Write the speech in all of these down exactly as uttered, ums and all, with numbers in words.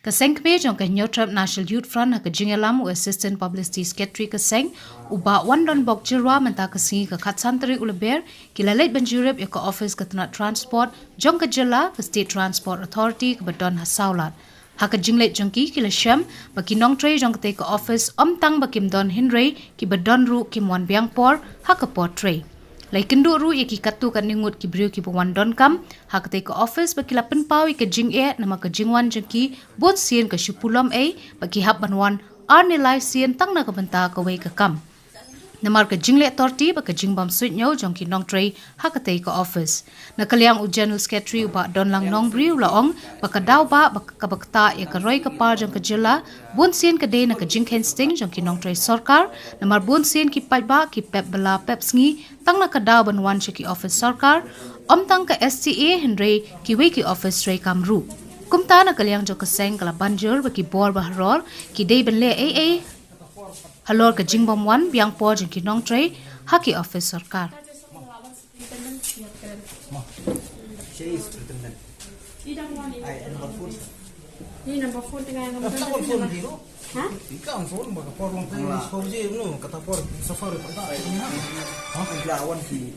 Ka seng kmie jong ka Hynñiewtrep National Youth Front ha ka jingïalam u Assistant Publicity Secretary ka seng, u Bah Wandonbok Jyrwa, mynta ka sngi ka khatsan tarik u Lber, ki la leit ban jurip ïa ka office ka tnat transport jong ka jylla, ka State Transport Authority, kaba don ha Sawlad. Ha ka jingleit jong ki, ki la shem ba ki nongtrei jong katei ka office ym tang ba kim don, hynrei kiba don ruh kim wan biang por ha ka por trei. La ïakynduh ruh ïa ki katto katne ngut ki briew kiba wan donkam ha katei ka office, ba ki la pynpaw ïa ka jingeh namar ka jingwan jong ki bun sien ka shu pulom ei, ba ki hap ban wan ar ne lai sien tang na ka bynta kawei ka kam. Namar ka jingleh torti bad ka jingbym suidñiew jong ki nongtrei ha katei ka office. Na ka liang u General Secretary, u Bah Donlang Nongbriew, u la ong ba ka daw ba, ba kaba ktah ïa ka roi ka par jong ka jylla, bun sien ka dei na ka jingkheiñ sting jong ki nongtrei sorkar, namar bun sien ki paidbah ki pep bylla pep sngi tang na ka daw ban wan sha ki office sorkar, ym tang ka S T A, hynrei kiwei ki office treikam ruh. Kumta, na ka liang jong ka seng ka la ban jur ba ki bor ba haror ki dei ban leh ei ei halor ka jingbym wan biang por jong ki nongtrei ha ki office sorkar. Ni number four tengah yang kamu tengah phone di tu. Ha? Ika ang phone baka por long time, four G no, kata por safari pada. Ha? Lawan ki.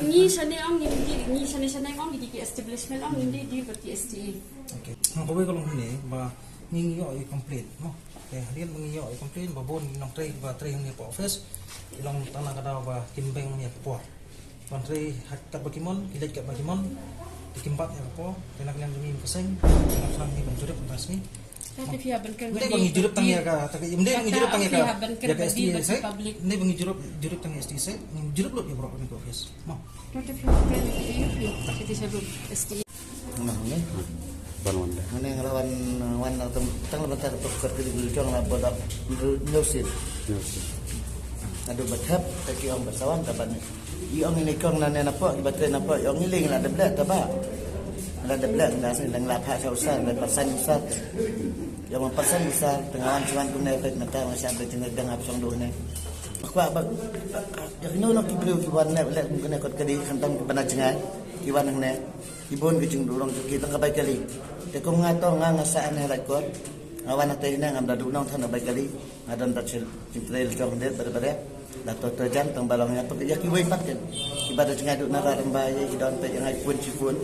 Ni shane ong ni, ni shane shane ong ni ki establishment ong ni di di berarti S T A. Okay. Ang kawei ka long ni ba ngi ngi ïoh i complaint, no. Te hadien ba ngi ïoh i complaint ba bun nongtrei ba trei hangne hapoh office, i long tang na ka daw ba kim beng ïa ka por. Ban trei ha katba ki mon, ki leit katba ki mon, te kim bat ïa ka por. Te na ka liang jong ngi ka seng, ngi la khang ngi ban jurip mynta ka sngi. Te phi hap ban kren. Ym dei ba ngi jurip tang ïa ka, te ym dei ba ngi jurip tang ïa ka, ïa ka S T A site. Ym dei ba ngi jurip, jurip tang ïa S T A site, ngi jurip lut ïa baroh kane ka office. Mo. Te phi hap ban kren ïa ka S T A. Nah, ni. Ban wan da. Ngane nga la wan, wan na tem-, tang la bynta ka tok kat ka dei ka jong la ba da nyusin. Nyusin. Adu ba thep, ta ki ong ba sa wan ta ban. I ong ini kong na ne na po, i ba tre na po, i ong ini la da blek ta ba. La da blek na sini la pha sa usar, la pasan usar. I ong pasan usar, tengah wan chuan kumne pet mata ma sha be tengah dang ap song do ne. Kwa ba, ya no no ki briew ki wan ne, le kumne kot ka dei khamtam ki bana jngai, ki wan ne. Ki bun ki jingduhnong jong ki tang ka bai kali. Te kum nga to nga nga sah ne la kot. Nga wan ate ne ngam da duhnong than bai kali. Nga don da chil jingtrei jong de bare bare. Da to to jan tang ba long ïa pek ïa kiwei pat ken. Ki ba da jngai duh na ra rem ba ïa ki don pek ïa ngai pun chi pun.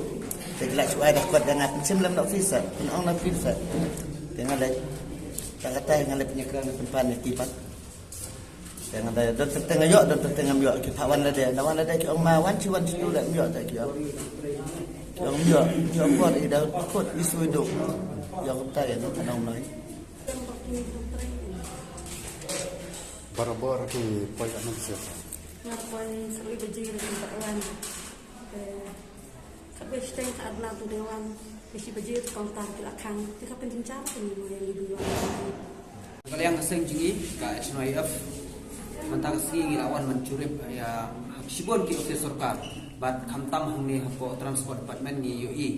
Te ki la shu ai da kot ïa nga pynshim lem na office. Pyn ong na office. Te nga leit. Ta kata nga leit pynïakren pynpan ïa ki pat. Te nga da don teng teng ïoh, don teng teng ngam ïoh, ki pha wan lade, na wan lade ki ong ma wan chi wan chi tu da ym ïoh da ki ong. Ki ong ym ïoh, ki ong bor i da khot i sui duk. Ïoh kumta ïa no ka nong noi. Barabor ki poi ka nong siapa. Nga poi sa ui baje da ki ba wan. Te Khatwei shteng ka adna tu dei wan, ka shi baje tu counter ki la khang, te ka pynjynjar ka ni mo ïa ngi duh wan. Ka liang ka seng jong ngi ka H N Y F. Mynta ka sngi ngi la wan ban jurip ïa shibun ki office sorkar. Bad khamtam hangne hapoh Transport Department ngi ïohi.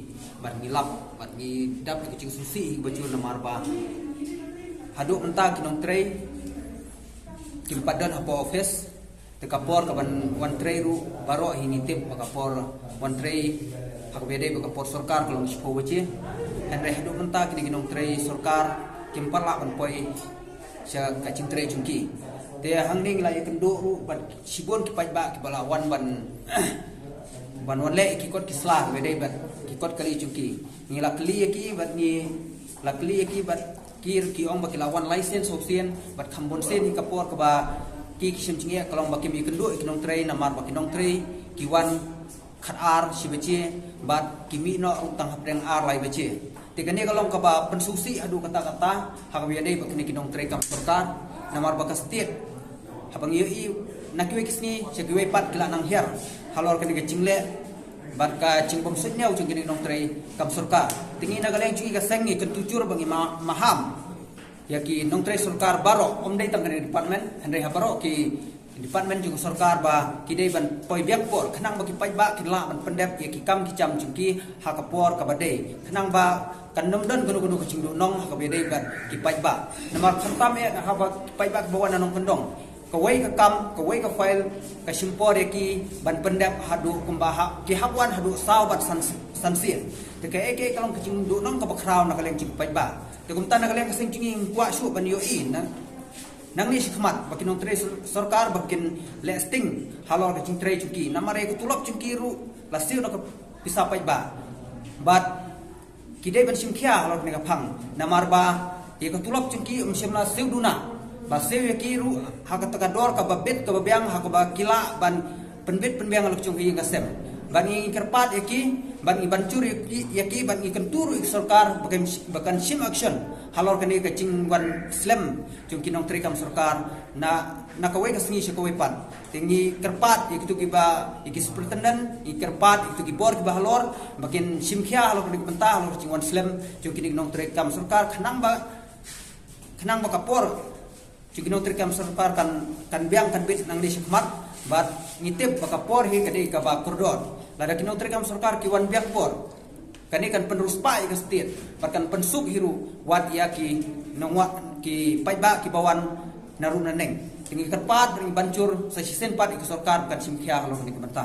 Bad ngi lap, bad ngi dap ka jingsngewsih hi ba jur namar ba haduh mynta ki nongtrei kim pat don hapoh office. Te ka por kaban wan trei ruh baroh hi ngi tip ba ka por wan trei ha kaba ïadei bad ka por sorkar ka long shiphew baje. Hynrei haduh mynta kine ki nongtrei sorkar kim pat lah ban poi sha ka jingtrei jong ki. Te hangne ngi la ïakynduh ruh bad shibun ki paidbah kiba la wan ban, ban wan leh ki kot ki sla kaba ïadei bad ki kot kali jong ki. Ngi la kylli ïa ki bad ngi la kylli ïa ki bad ki, ki ong ba ki la wan lai sien saw sien, bad kham bun sien hi ka por kaba ki, ki shem jingeh ka long ba kim ïakynduh ïa ki nongtrei namar ba ki nongtrei ki wan khatar shi baje bad ki mih noh ruh tang hapdeng ar lai baje. Te kane ka long kaba pynsngewsih haduh katta katta ha kaba ïadei bad kine ki nongtrei kam sorkar namar ba ka state haba ngi ïohi na kiwei ki sngi sha kiwei pat ki la nang hiar halor kane ka jingleh bad ka jingbym suidñiew jong kine ki nongtrei kam sorkar. Te ngi na ka liang jong ngi ka seng ngi kyntu jur ba ngi ma-, maham ïa ki nongtrei sorkar baroh, ym dei tang kane department, hynrei ha baroh ki department jong ka sorkar ba ki dei ban poi biang por khnang ba ki paidbah kin lah ban pyndep ïa ki kam ki jam jong ki ha ka por kaba dei, khnang ba kan ym don kano kano ka jingduhnong ha kaba ïadei bad ki paidbah. Namar khamtam eh haba ki paidbah kiba wan na nongkyndong Kawei ka kam, kawei ka file, ka shim por ïa ki ban pyndep haduh kumba ha, ki hap wan haduh saw bad san, san sien. Te kaei kaei ka long ka jingduhnong kaba khraw na ka liang jong ki paidbah. Te kumta na ka liang ka seng jong ngi ngi kwah shuh ban ïohi na, nangne shakhmat ba ki nongtrei sor-, sorkar ba kin leh sting halor ka jingtrei jong ki. Namar ïa ka tulop jong ki ruh la siew na ka pisa paidbah. Bad ki dei ban shim khia halor kane ka phang. Namar ba ïa ka tulop jong ki ym shym la siew duna. Ba siew ïa ki ruh ha kata ka dor kaba bit kaba biang ha kaba ki lah ban pynbit pynbiang halor jong ka ïing ka sem. Ban ngi kyrpad ïa ki, ban ngi ban jur ïa ki, ïa ki, ban ngi kyntu ruh ïa ka sorkar ba kan, ba kan shim action halor kane ka jingwan slem jong ki nongtrei kam sorkar na, na kawei ka sngi sha kawei pat. Te ngi kyrpad ïa kitu kiba, ïa ki superintendent, ngi kyrpad ïa kitu ki bor kiba halor ba kin shim khia halor kane ka bynta halor ka jingwan slem jong kine ki nongtrei kam sorkar khnang ba, khnang ba ka por jong ki nongtrei kam sorkar kan, kan biang kan bit nangne shakhmat. Bad ngi tip ba ka por hi ka dei kaba kordor. Lada ki nongtrei kam sorkar ki wan biang por, kane kan pynroi spah ïa ka state bad kan pynsuk hi ruh wat ïa ki nongwah ki paidbah kiba wan na ruh na neng. Te ngi kyrpad bad ngi ban jur sa shisien pat ïa ka sorkar ba kan shim khia halor kane ka bynta.